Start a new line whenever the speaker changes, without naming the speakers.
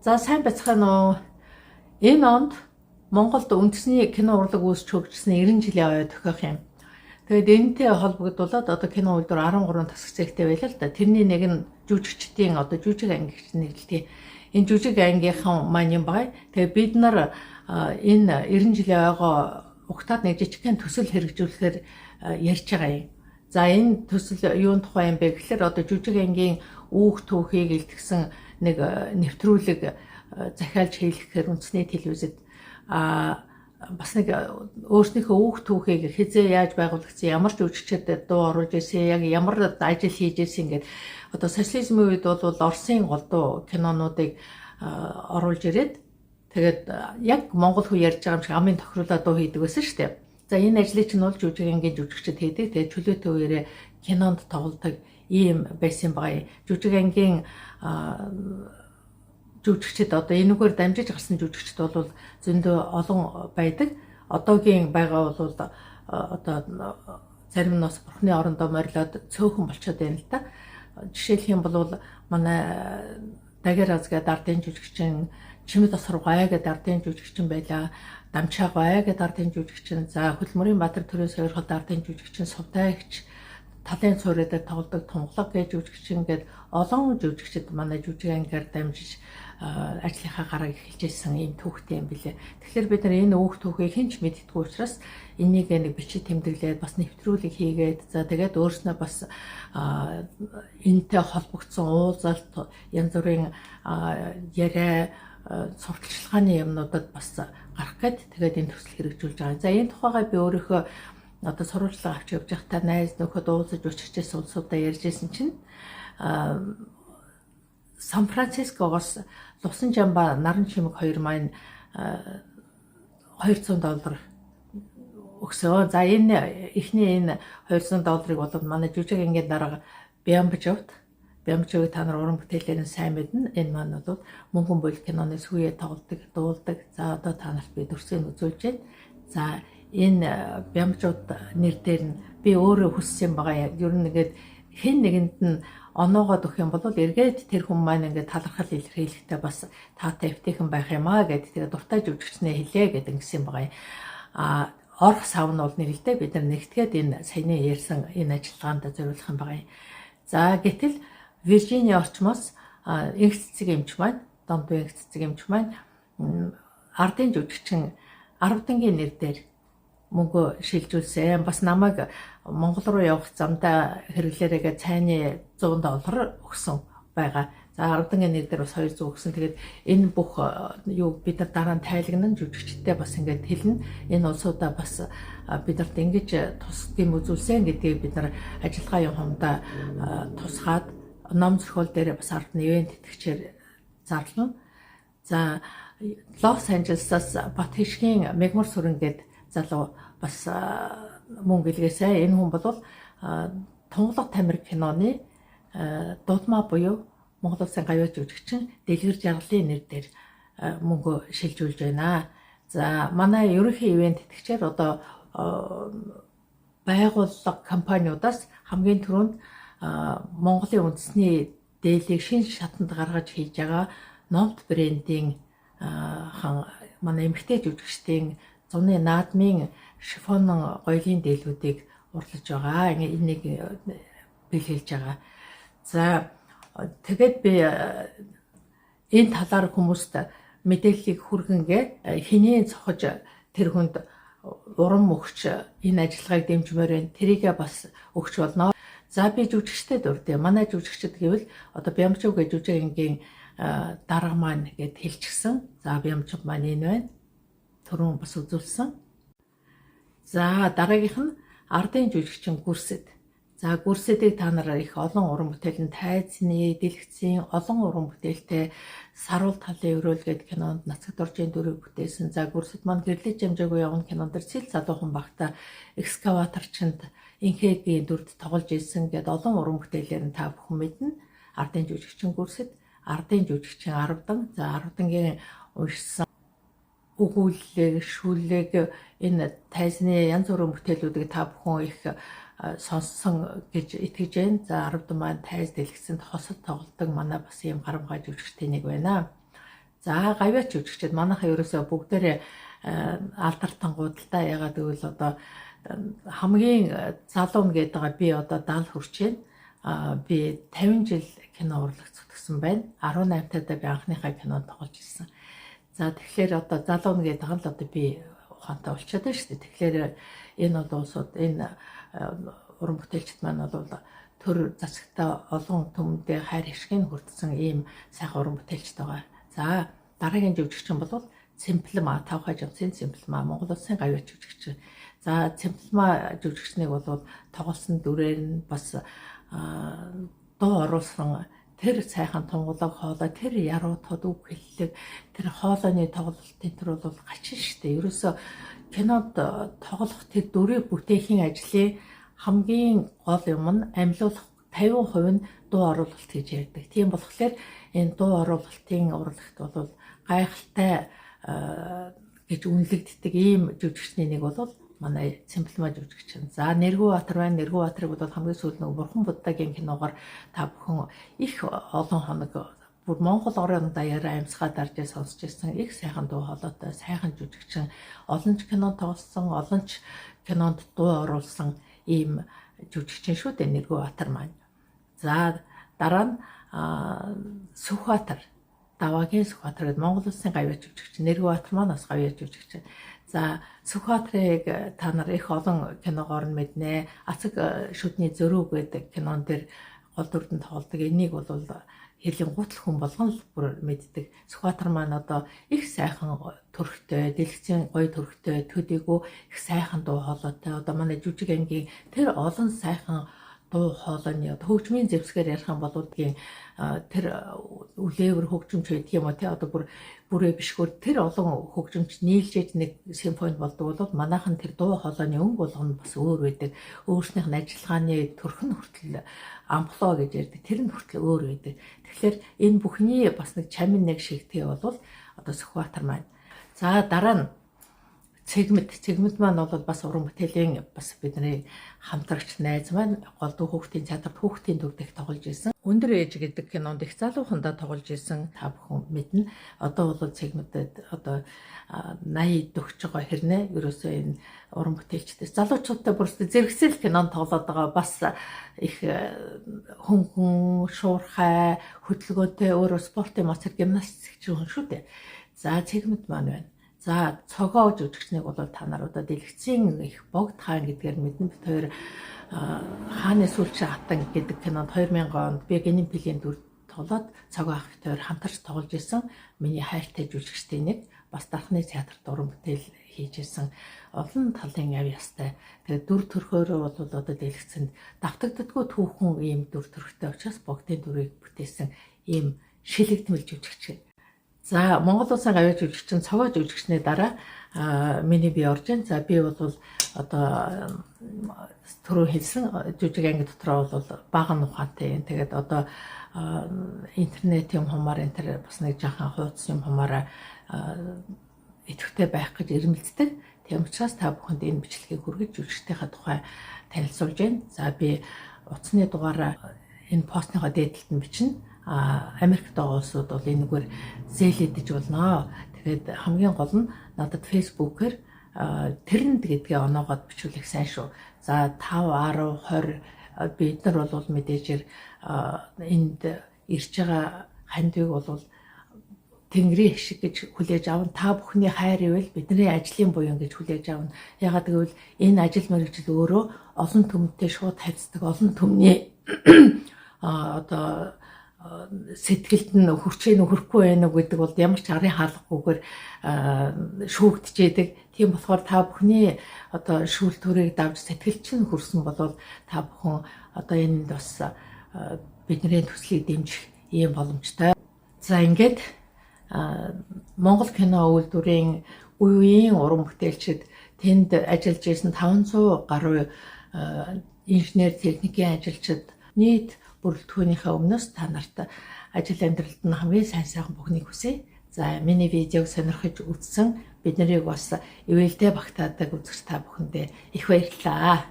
За, сайн байцгаана уу? Энэ онд Монголд үндэсний кино урлаг үүсч хөгжсөн 90 жилийн оюу тохиох юм. Тэгээд энэтэй холбогдуулаад одоо кино үйлдвэр 13 тасаг цэгтэй байлаа л да. Тэрний нэг нь жүжигчдийн, одоо жүжиг ангигч нэрлэдэг. Энэ жүжиг ангийнхан маань юм бай. Тэгээд бид нар энэ 90 жилийн ойгоо угтаад нэг жижигхэн төсөл хэрэгжүүлэхээр ярьж байгаа юм. За, энэ төсөл юун тухай юм бэ гэхээр одоо жүжиг ангийн үүх түүхийг илтгэсэн нэг нэвтрүүлэг захиалж хийлгэхээр үндэсний телевизэд, бас нэг өөрснийхөө үүх түүхийг, хэзээ яаж байгуулагдсан, ямар жүжигчид дуу оруулж ирсэн, яг ямар ажил хийж ирсэн ингээд одоо социализмын үед бол Оросын голдуу кинонуудыг оруулж ирээд, тэгээд яг монгол хүн ярьж байгаа юм шиг амын тохируулаад дуу хийдэг байсан шүү дээ. За, энэ ажлыг чинь бол жүжиг ангийн жүжигчид хийдэг. Тэгээд чөлөөтэй үеэрээ кинонд тоглодог ийм байсан байгаа. Жүжиг ангийн жүжигчид, одоо энэгээр дамжиж гарсан жүжигчид бол зөндөө олон байдаг. Одоогийн байгаа бол одоо зарим нь бас бурхны орондоо морилоод цөөхөн болчиход байна л да. Жишээлх юм бол манай Дагераз гэдэг ардын жүжигчин, Чимэд Осоргой гэдэг ардын жүжигчин байлаа. Дамчаагой гэдэг ардын жүжигчин, за, Хөдөлмөрийн Баатар төрийн сойрхолд ардын жүжигчин, Сувдаагч, талын цуурай дээр тоглодог Тунгалаг гэж жүжигчин гээд олон жүжигчид манай жүжиг ангиар дамжиж ажлынхаа гарааг эхэлж ирсэн ийм түүхтэй юм билээ. Тэгэхээр бид нар энэ үүх түүхийг хэн ч мэддэггүй учраас энийг нэг бичиг тэмдэглээд, бас нэвтрүүлэг хийгээд, за, тэгээд өөрснөө бас энэтэй холбогдсон уулзалт, янз бүрийн яриа, сурталчилгааны юмнуудад бас гарах гээд тэгээд энэ төсөл хэрэгжүүлж байгаа. За, энэ тухайгаа би өөрийнхөө одоо сурвалжлага авч явж байхдаа найз нөхөд уулзаж учирчсэн улсуудаа ярьж байсан чинь Сан Францискогоос Лусан Жамба Наран Чимэг хоёр маань 200 доллар өгсөө. За, энэ эхний энэ 200 долларыг бол манай жүжиг ангийн дарга Бямбжовт. Бямбжовыг та нар уран бүтээлээр нь сайн мэднэ. Энэ маань бол Мөнгөн буйл киноны сүйе тоглодог, дуулдаг. За, одоо та нарт би дүрсийг үзүүлж байна. За, энэ Бямбжууд нэр дээр нь би өөрөө хүссэн байгаа. Ер нь нэгээд хэн нэгэнд нь оноогоод өгөх юм бол эргээд тэр хүн маань ингээд талархал илэрхийлэхдээ бас таатай эвтэйхэн байх юм аа гэд, тэгээ дуртай жүжигчнээ хэлээ гэдэг ингэсэн байгаа юм. А орох сав нь бол нэг л дээ, бид нар нэгтгээд энэ саяны ярьсан энэ ажиллагаанд зориулах юм байгаа юм. За, гэтэл Виржиния орчмоос инх цэцэг эмч маань, Домдуу инх цэцэг эмч маань ардын жүжигчин Арвдангийн нэр дээр мөнгө шилжүүлсэн. Бас намайг Монгол руу явах замдаа хэрэглээрээгээ цайны 100 доллар өгсөн байгаа. За, Арвдангийн нэр дээр бас 200 өгсөн. Тэгээд энэ бүх юу бид нар дараа нь тайлагнан жүжигчтэй бас ингээд хэлнэ. Энэ улсуудаа бас бид нарт ингэж тус гэм үзүүлсэн гэдгийг бид нар ажиллагаа юм хумдаа тусгаад ном зохиол дээр бас ардны ивент тэтгэгчээр зарлана. За, Лос Анжелесаас Бат хишгийн Мегмар сүрэн гээд залуу бас мөнгө илгээсэн. Энэ хүн бол Тунгалаг тамир киноны дулмаа буюу Монгол Улсын гавьяа жүжигчин Дэлгэр Жаргалын нэр дээр мөнгө шилжүүлж байна. За, манай ерөнхий ивент тэтгэгчээр одоо байгууллага, компаниудаас хамгийн түрүүнд Монголын үндэсний дээлийг шинэ шатанд гаргаж хийж байгаа Номт брендийн хан манай эмэгтэй жүжигчдийн зуны наадмын шифон гоёлын дээлүүдийг урлаж байгаа. Энийг бэлгэлж байгаа. За, тэгээд би энэ талаар хүмүүст мэдээллийг хүргэнгээ хинээ цохож тэр хүнд урам өгч энэ ажиллагааг дэмжмээр байна. Тэрийгээ бас өгч болно. За, би жүжигчдэд дурдъя. Манай жүжигчд гэвэл одоо Бямжив гэж жүжиг ангийн дарга маань гэд хэлчихсэн. За, Бямжив маань энэ байна. Түрүүн бас үзүүлсэн. За, дараагийнх нь ардын жүжигчин Гүрсэд. За, Гүрсэдийг та нар их олон уран бүтээлийн, тайзны, дэлгэцийн олон уран бүтээлтэй, Саруул талын өрөөл гээд кинонд Нацаг доржийн дүрийг бүтээсэн. За, Гүрсэд маань Гэрлэж амжаагүй явна кинон дэр цэл залуухан багта экскаваторчинд инхэгийн дүрд тоглож ирсэн гээд олон уран бүтээлээр нь та бүхэн мэднэ. Ардын жүжигчин Гүрсэд, ардын жүжигчин Арвдан. За, Арвдангийн уншсан өгүүлэг, шүлэг, энэ тайзны янз бүрийн бүтээлүүдийг та бүхэн их сонссон гэж итгэж байна. За, Арвдан маань тайз дэлгэцэнд хосод тоглодог манай бас ийм гарамгай жүжигчтэй нэг байна. За, гавьяач жүжигчид манайхаа ерөөсөө бүгдээрээ алдартангууд л да. Ягаад гэвэл одоо хамгийн залуу нь гэдэг байгаа би одоо 70 хүрч байна. Би 50 жил кино урлаг зүтгэсэн байна. 18 таад би анхныхаа кинонд тоглож ирсэн. За, тэгэхээр одоо залуу нь гэдэг нь л одоо би ухаантай болчиход байна шүү дээ. Тэгэхээр энэ бол улсууд, энэ уран бүтээлчд маань бол төр засагтай олон түмэндээ хайр хишгийг хүртсэн ийм сайхан уран бүтээлчд байгаа. За, дараагийн жүжигчин бол Цэмплэма, Тавхай жамсын Цэмплэма, Монгол улсын гавьяа жүжигчин. За, Цэмплэма жүжигчнийг бол тоглосон дүрээр нь бас дуу оруулсан тэр сайхан тунгалаг хоолой, тэр яруу тод үг хэллэг, тэр хоолойны тоглолтын тэр бол гачин штэ. Ерөөсө кинод тоглох тэр дүрийг бүтээхийн ажлын хамгийн гол юм нь амьлуулах 50% нь дуу оруулалт гэж ярьдаг. Тийм болохоор энэ дуу оруулалтын урлагт бол гайхалтай гэж үнэлэгддэг ийм жүжигчний нэг бол манай Цэмплэма жүжигчин. За, Нэргүү Баатар байна. Нэргүү Баатарыг бол хамгийн сүүлд нэг Бурхан Буддагийн киногоор та бүхэн их олон хоног бүр Монгол орон даяараа амьсгаа дарж сонсч ирсэн их сайхан дуу хоолойтой сайхан жүжигчин, олон ч кинонд тоглосон, олон ч кинонд дуу оруулсан ийм жүжигчин шүү дээ Нэргүү Баатар маань. За, дараа нь Сүхбаатар, Даваагийн Сүхбаатар гэдэг Монгол улсын гавьяа жүжигчин. Нэргүү Баатар маань бас гавьяа жүжигчин. За, Сүхбаатарыг та нар их олон киногоор нь мэднэ. Ацаг шүдний зөрүү гэдэг кинон дээр гол дүрдэн тоглодог. Энийг бол хэлэн гутал хүн болгон л бүр мэддэг. Сүхбаатар маань одоо их сайхан төрхтэй, дэлгэцийн гоё төрхтэй, төдийгүй их сайхан дуу хоолойтой. Одоо манай жүжиг ангийн тэр олон сайхан дуу хоолойны хөгжмийн зэвсгээр ярих юм бол тэр үлээвэр хөгжимч байдаг юм уу те, одоо бүр бүрээ бишгүүр тэр олон хөгжимч нийлжээж нэг симфони болдог бол манайхан тэр дуу хоолойны өнгө болгоно бас өөр байдаг. Өөрснийх нь ажиллагааны төрх нь хүртэл амплуа гэж ярьдаг. Тэр нь хүртэл өөр байдаг. Тэгэхээр энэ бүхний бас нэг чамин нэг шигтэй бол одоо Сүхбаатар маань. За, дараа нь Цэгмэд. Цэгмэд маань бол бас уран бүтээлийн бас бидний хамтрагч найз маань, голдуу хүүхдийн театрт хүүхдийн дүр дэх тоглож исэн. Өндөр ээж гэдэг кинонд их залуухандаа тоглож исэн, та бүхэн мэднэ. Одоо бол Цэгмэдэд одоо 80 дөгч байгаа хэрнээ ерөөсөө энэ уран бүтээлчдээс залуучуудтай бүрсдэ зэрэгцэл кинонд тоглоод байгаа, бас их хөнгөн шуурхай хөдөлгөөнтэй, өөрөө спортын мастер, гимнастикч хүн шүү дээ. За, Цэгмэд маань байна. За, Цогоо жүжигчнийг бол та нар одоо дэлгэцийн их богд хаан гэдгээр мэднэ. Бид хоёр хааны сүүлчийн хатан гэдэг кинонд 2000 онд би гинэн пилийн дүр тоглоод Цогоо ах хоёр хамтарч тоглож исэн. Миний хайртай жүжигчдийн нэг, бас Дархны театрт уран бүтээл хийж исэн, олон талын ав ястай. Тэгээд дүр төрхөөрөө бол одоо дэлгэцэнд давтагддаггүй түүхэн ийм дүр төрхтэй учраас богдын дүрийг бүтээсэн ийм шилэгдмэл жүжигч. За, Монгол улсын гавьяа жүжигчин Цогоо жүжигчний дараа миний би орж ин. За, би бол одоо түрүү хэлсэн жүжиг анги дотроо бол бага ухаантай юм. Тэгээд одоо интернет юм хумаар энэ төр бас нэг жаахан хуудас юм хумаараа идэвхтэй байх гэж эрмэлздэг. Тийм учраас та бүхэнд энэ бичлэгийг хүргэж жүжигчдийнхээ тухай танилцуулж байна. За, би утасны дугаараа энэ постныхоо дээд талд нь бичнэ. Америкт байгаа улсууд бол энэгээр зээлэдэж болно. Тэгээд хамгийн гол нь надад Facebook-ээр тэрэнд гэдгээ оноогоод бичүүлэх сайн шүү. За, 5, 10, 20 бид нар бол мэдээж энд ирж байгаа хандвыг бол Тэнгэрийн хишиг гэж хүлээж авна. Та бүхний хайр ивэл бидний ажлын буян гэж хүлээж авна. Ягаад гэвэл энэ ажил мэргэжил өөрөө олон түмтэй шууд харьцдаг, олон түмний одоо сэтгэлд нь хүрчээ нь хүрэхгүй байна уу гэдэг бол ямар ч арын хаалгагүйгээр шүүгдчихэдэг. Тийм болохоор та бүхний одоо шүүлтүүрийг давж сэтгэл чинь хүрсэн бол та бүхэн одоо энэ бас бидний төслийг дэмжих ийм боломжтой. За, ингээд Монгол кино үйлдвэрийн үе үеийн уран бүтээлчид, тэнд ажиллаж исэн 500 гаруй инженер техникийн ажилчид нийт бүрэлдэхүүнийхээ өмнөөс та нарт ажил амьдралд нь хамгийн сайн сайхан бүхнийг хүсье. За, миний видеог сонирхож үзсэн, бид нарыг бас ивэлдэ багтаадаг үзэгч та бүхэндээ их баярлалаа.